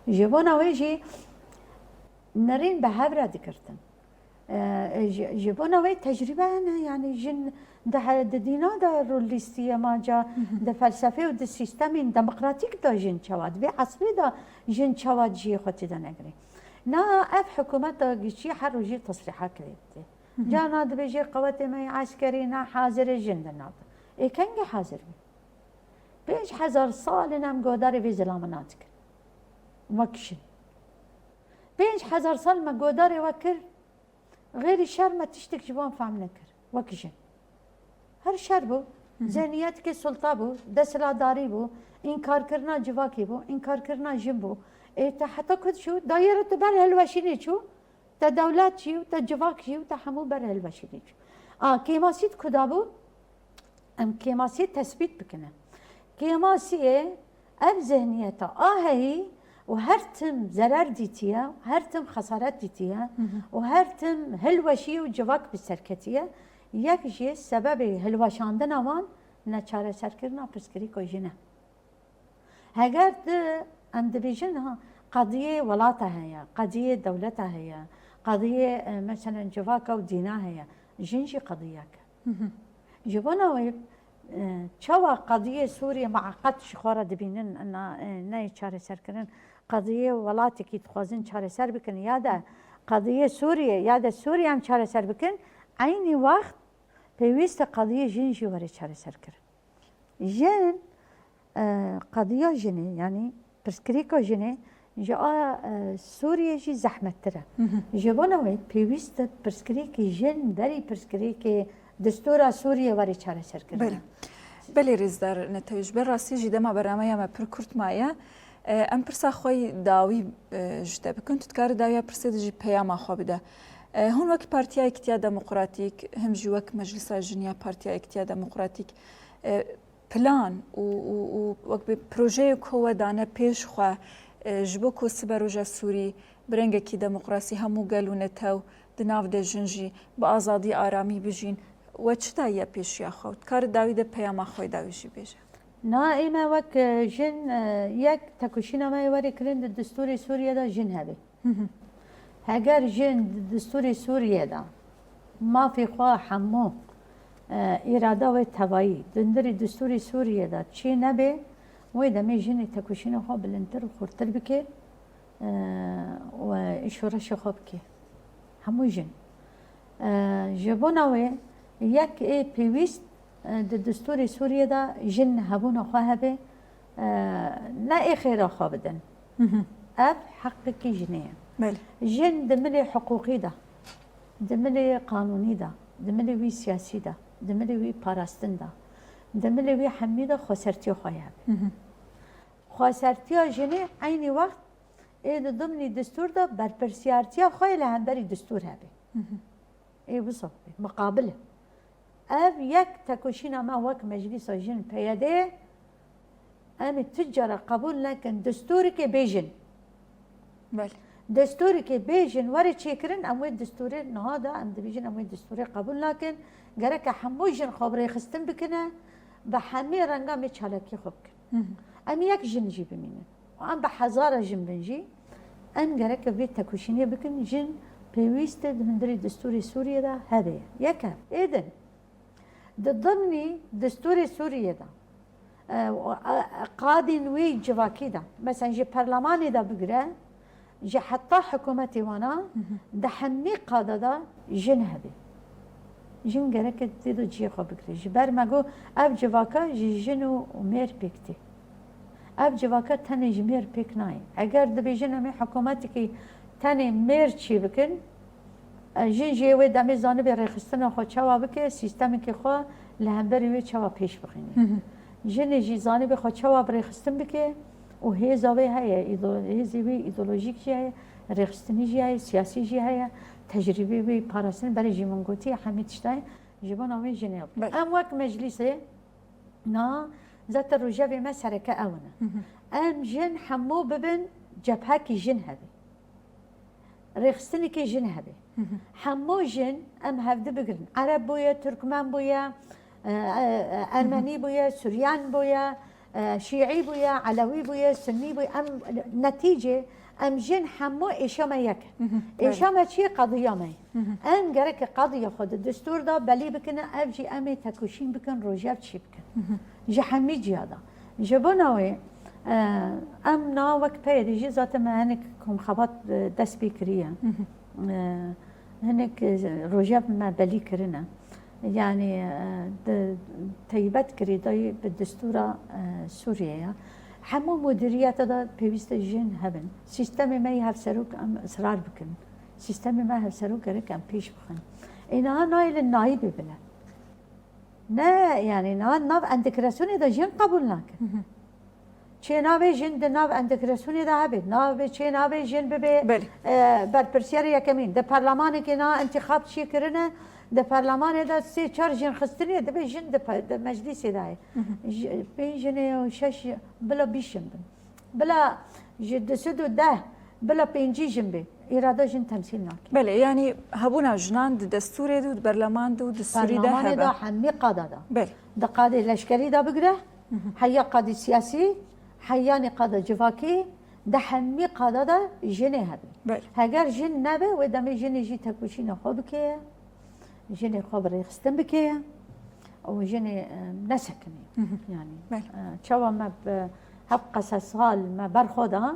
Ji bona wê jî nerîn bi hev re digirtin. E, ji, ji bona wê tecrîbe hene, yanî jin di he-, di dîna de rol lîstiye ma ca, di felsefê û di sîstemên demokratîk de jin çawa, di vê esrê de jin çawa cihê xwe tê de negirê. Na ev hikûmeta giçî her rojî tesrîha kirê didê. Carna dibêjê qewetê me yê eskerî ne hazir e jin di nav de. Ê kengê hazir bî? Pênc hezar sal in em godarê vê zilamina dikin. Wek jin. Pênc hezar sal me godarê we kir, xêrî şer me tiştek ji wan fehm nekir. Wek jin. Her şer bû. Hı hı. Zehniyetekê sulta bû, desthilatdarî bû, înkarkirina civakê bû, înkarkirina jin bû. Ê te heta ku diçû, dayê re tu ber hilweşînê çû, te dewlet jî û te civak jî û te hemû ber hilweşînê çû. A, kêmasî di ku de bû? Em kêmasiyê tesbît bikine. Kêmasiyê ev zihniyeta a heyî û her tim zerer dîtiye, her tim xesaret dîtiye Hı hı. û her tim hilweşî û civak bi ser ketiye, yek jî sebebê hilweşandina wan neçareserkirina pirsgirêka jin e. Heger tu, em dibêjin, ha, qediyê welata heye, qediyê dewleta heye, qediyê, e, meselen civaka û dîna heye, jin jî qediyek e. Hı hı. Ji bona wê, e, çawa qediyê Sûriyê miqet ji xwe re dibînin, na, e, neyê çareserkirin, qediyê welatekî dixwazin çareser bikin, ya de qediyê Sûriyê, ya de Sûriyê em çareser bikin, eynî wext pêwîst e qediyê jin jî were çareserkirin. Jin, e, qediya jinê, yanî pirsgirêka jinê ji a, e, Sûriyê jî zehmettir e. Hı hı. Ji bona wê pêwîst e pirsgirêkê jin berî pirsgirêkê destûra Sûriyê were çareserkirin. Belê. Belê rêzdar Netewî, ji ber rastî jî dema bernameya me pir kurt maye. E, em pirsa xwe yî dawî, e, ji te bikin. Tu dikarî dawiya pirsê de jî peyama xwe bide. E, hûn wek Partiya Yekîtiya Demokratîk, him jî wek Meclisa Jin ya Partiya Yekîtiya Demokratîk, e, plan û, û, û wek bi projeyê ku we dane pêş xwe, e, ji bo ku siberoja Sûrî bi rengekî demokrasî hemû gel û netew di nav de jin jî bi azadî aramî bijîn, we çi daye pêşiya xwe û dikarî dawî de peyama xwe dawî jî bêje? Na, ême wek, e, jin, e, yek tekoşîna me yê werê kirin di destûrê Sûriyê de jin hebe. Hı hı. Heger jin di destûrê Sûriyê de mafê xwe hemû, e, îrada wê tevayî di hundirê destûrê Sûriyê de çê nebe, wê demê jinê tekoşîna xwe bilindtir û xurtir bike, e, û şoreşê xwe bike. Hemû jin. E, ji bona wê yek ê pêwîst, e, di destûrê Sûriyê de jin hebûna xwe hebe, e, ne ê xêra xwe bidin. Hı hı. Ev heqekî jinê ye. Belê. Jin di milê hiqûqî de, di milê qanûnî de, di milê wî siyasî de, di milê wî parastin de, di milê wî hemî de xwesertiya xwe ye. Hı hı. Xwesertiya jinê eynî wext ê di dimnî destûr de berpirsiyartiya xwe yê li hemberî destûr hebe. Hı hı. Ê wisa be, miqabil e. Ev yek tekoşîna me wek Meclîsa Jin P Y D, em ê tu cara qebûl nekin destûrikê bê jin. Belê. Destûrikê bê jin were çêkirin, em wê destûrê niha de, em dibêjin em wê destûrê qebûl nakin. Gereke hemû jin xwe bi rêxistin bikine, bi hemî renga em ê çalakî xwe bikin. Hı hı. Em yek jin jî bimînin. Û em bi hezara jin bin jî, em gereke vê tekoşînê bikin, jin pêwîst e di hundirê destûrê Sûriyê de hebe. Yek ev. Ê din, di dimnî destûrê Sûriyê de, E, û, e, qadên wê civakî de, mesela ji perlemanê de bigire, ji heta hikûmetê wana, di hemî qada de jin hebe. Jin gereke tê de cihê xwe bigire. Ji ber me got, ev civaka ji jin û, û mêr pêk tê. Ev civaka tenê ji mêr pêk nayê. Eger dibêjin em ê hikûmetekî tenê mêr çêbikin, e, jin jî wê demê zanibê rêxistina xwe çawa bike, sîstemekê xwe li hemberî wê çawa pêş bixîne. Jinê jî zanibê xwe çawa bi rêxistin bike û hêza wê heye, îdo-, hêzê wê îdeolojîk jî heye, rêxistinî jî heye, siyasî jî heye, tecrîbê wê parastin berê jî min gotiye hemî tiştayê ji bona wê jinê bike. Belê. Em wek meclîsê na zaten rojevê me sereke ew ne. Em jin hemû bibin cephekî jin hebe. Rêxistinekê jin hebe. Hemû jin em hevdi bigirin. Ereb bûye, Türkmen bûye, e, e, e, Ermenî bûye, Suryan bûye, e, Şîî bûye, Elewî bûye, Sunnî bûye. Em netîcê, em jin hemû êşa me yek in. Êşa me çi ye? Qediya me ye. Em gereke qediya xwe di destûr de belî bikine, ev jî em ê tekoşîn bikin, rojev çî bikin. Ji hemî ciya de. Ji bona wê, e, em niha wek P Y D jî zaten me hinek komxebat, e, dest pê kiriye. E, hinek, e, rojev me belî kirine. Yanî, e, di teybet girêdayî bi destûra, e, Sûriyê ye. Hemû mudiriyete de pêwîst e jin hebin. Sîstemê me yê hevserok em israr bikin. Sîstemê me hevserok gerek em pêş bixin. Ê niha nayê li nayîbê bile. Ne, yanî niha nav entegrasyonê de jin qebûl nakin. Çê navê jin di nav entegrasyonê de hebe. Navê, çê navê jin bibe, Belê. e, berpirsiyarê yekemîn. Di perlemanekê niha intixab çê kirine, di perlemanê de sê çar jin xistine, dibe jin di pe-, di meclîsê de ye. Ji, pênc jinê û şeş, bila bîst jin bin. Bila ji du sed û deh, bila pêncî jin bê. Îrada jin temsîl nake. Belê, yanî hebûna jinan di destûrê de û di berleman de û di Sûrî de Perlemanê hebe. De hemî qada de. Belê. Di qadê leşkerî de bigire, heya qadê siyasî, heyanê qada civakî, di hemî qada de jinê hebe. Belê. Heger jin nebe, wê demê jinê jî tekoşîna xwe bike, jinê xwe bi rêxistin bike û jinê, e, nesekinê. Yanî, Belê. e, çawa me bi heft qese sal me ber xwe da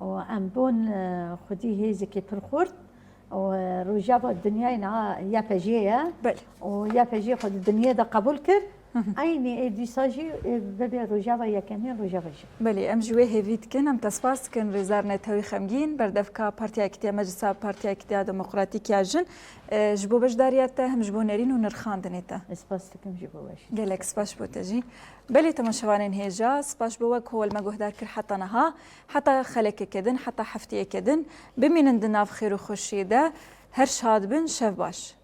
û em bûn, e, xwedî hêzekê pir xurt û, e, rojeva dinyayê niha Y P G ye Belê. Û Y P G xwe di dinyê de qebûl kir. Eynî ê dîsa jî, e, bibe rojeva yekemîn, rojeva jin. Belê, em ji wê hêvî dikin, em te spas dikin rêzdar Netewî Xemgîn, berdevka Partiya Yekîtiya Meclisa Partiya Yekîtiya Demokratîk ya Jin, e, ji bo beşdariya te hem ji bo nerîn û nirxandinê te. Ez spas dikim ji bo we jî. Gelek spas bo te jî. Belê temaşevanên hêja, spas bo we ku we li me guhdar kir heta niha, heta xelekeke din, heta hefteyeke din. Bimînin di nav xêr û xweşiyê de. Her şad bin, şev baş.